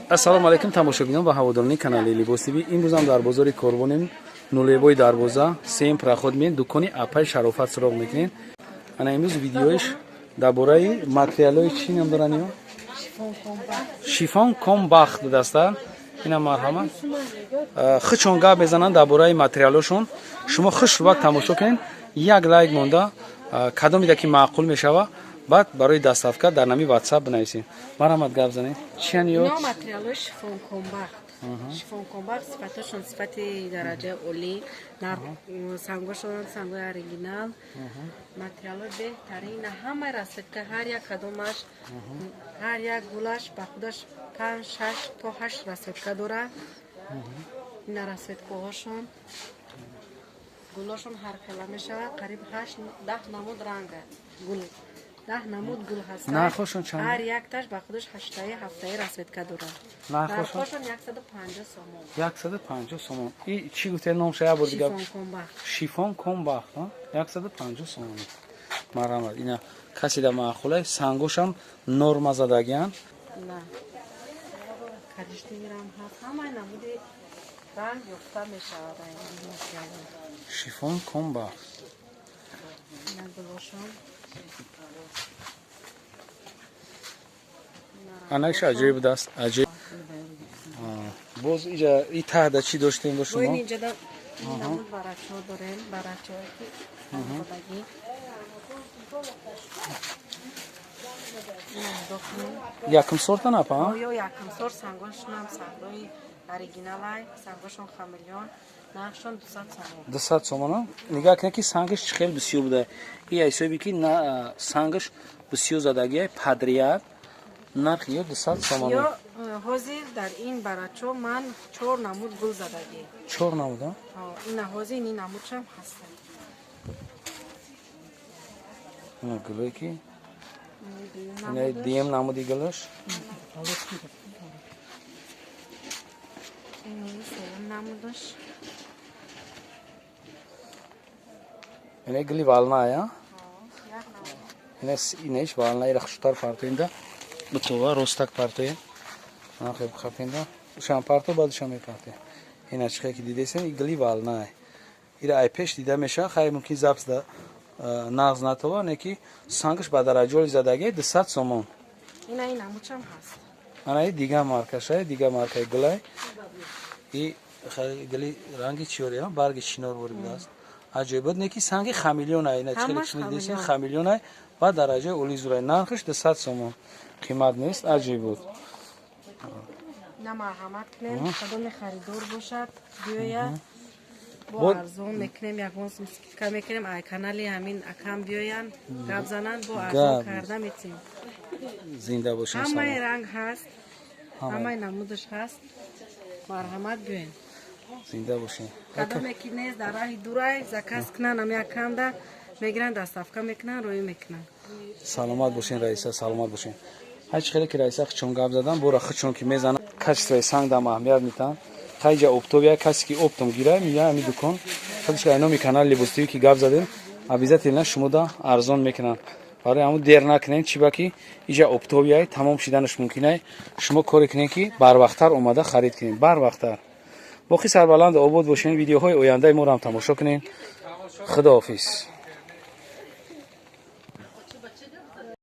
Ассалому алайкум, тамошобинон ва ҳаводорони канали Либос ТВ. Имрӯзам дар бозори Корвонем, нулевой дарвоза, сеюм проход меем, дукони апай Шарофат суроғ мекунем. Ана имрӯз видеоиш дар бораи материалҳои чӣ ном доранд ё? Шифон комбахт будаста. Ина марҳамат. Хичон гап мезананд дар бораи материалҳошон. Шумо хушрӯбак тамошо кунед, як лайк монда, кадомида ки маъқул мешава, баъд барои доставка дар нами WhatsApp бинависед. Марҳамат, гап занед. Чиян ё? Ино материалҳои шифонкомбахт. Шифонкомбахт, сифаташон сифати дараҷаи олӣ, сангошон сангои оригинал, материалҳои беҳтарин. Ҳамаи расцветка, ҳар як кадомаш, ҳар як гулаш ба худаш панҷ, шаш то ҳашт расцветка дорад. Ина расцветкаҳошон, гулошон ҳархела мешавад, қариб ҳашт, 10 намуд ранга гул, 10 намуд гул ҳаст. Нархошон чанд? Ҳар якташ ба худаш ҳаштаи, ҳафтаи расцветка дорад. Нархошон? Нархошон 150 сомон. 150 сомон. И чӣ гуфте номша, як бор дига? Шифонкомбахт. Шифон комбахт, 150 сомон. Марҳамат, ина каседа маъқулай, сангошам норма задагиян. На, коричневирам ҳаст, ҳамаи намуди ранг ёфта мешавад ин материалҳо. Шифон комбахт. Ина гулошон. Анаиш аҷоиб будааст, аҷоиб. Боз иҷа и таҳда чӣ доштем бо Бо шумо? Ин инҷода намуд барачо дорем, барачое ки худагӣ. Ина нигоҳ кунем. Якум сорта напа? Оё, якум сорт, сангошонам сангои оригиналай, сангошон хамелеон, нархшон 200 сомон. 200 сомона. Нигоҳ кунед, ки сангаш чӣ хел бисёр буда. И ҳисоби ки сангаш бисёр задагия подряд, нархи ё 200 сомон. Ё ҳозир дар ин барачо ман чор намуд гул задагӣ. Чор намуда? Ина ҳозир ин намудшам ҳаста. Ина гулое ки ина дуюм намуди гулаш. Сеюм намудаш. Ина гули валная. Як намуд. Ина инаш вална, ира хушутар партоинда бутова ростак партоин. Нахеб хапинда. Шам парто, баъд шам мепарте. Ина чихе ки дидесен, и гули валнай. Ира ай пеш дида меша, хай мумкин запис да нағз натова, не ки сангаш ба дараҷоли задагӣ 200 сомон. Ина ин намудшам ҳаст. Ана и дига маркашай, дига маркаи гулай. И хай гули ранги чиёри, барги чинор вори будааст. Аҷоиб буд, не ки санги хамелеон ай, ина чихеле Ҳамаш ки дидесен, хамелеон. Хамелеон ай ба дараҷаи олии зурай. Нархаш 200 сомон. Қимат нест, аҷоиб буд. Ина марҳамат кунем, кадоме харидор бошад, биёяд, бо арзон мекунем, ягон сум скидка мекунем. Ай канали ҳамин акам биёянд, гап зананд, бо арзон Гап. карда метем. Зинда бошем. Ҳамаи Салом. ранг ҳаст, ҳамаи намудаш ҳаст, марҳамат, биёен. Зинда бошем. Кадоме ки нест, дар раҳи дурай, заказ кунанд, ҳами акамда мегиранд, доставка мекунанд, роӣ мекунанд. Саломат бошен, раиса, саломат бошен. Ҳар чи хеле ки раиса хичон гап задан, бора хичон ки мезананд, качествои санг дам аҳамият метаҳанд. Хайҷа оптовия, касе ки оптом гира, мия ҳами дукон. Худаш ай номи канали Либос ТВ ки гап задем, обязательно шумода арзон мекунанд. Барои ҳамун дер накунед, чӣ ба ки иҷа оптовияй, тамом шиданаш мумкинай. Шумо коре кунед, ки барвақттар омада харид кунед, барвақттар. Боқӣ сарбаланду обод бошед, видеоҳои ояндаи моро ҳам тамошо кунед. Худоҳофиз.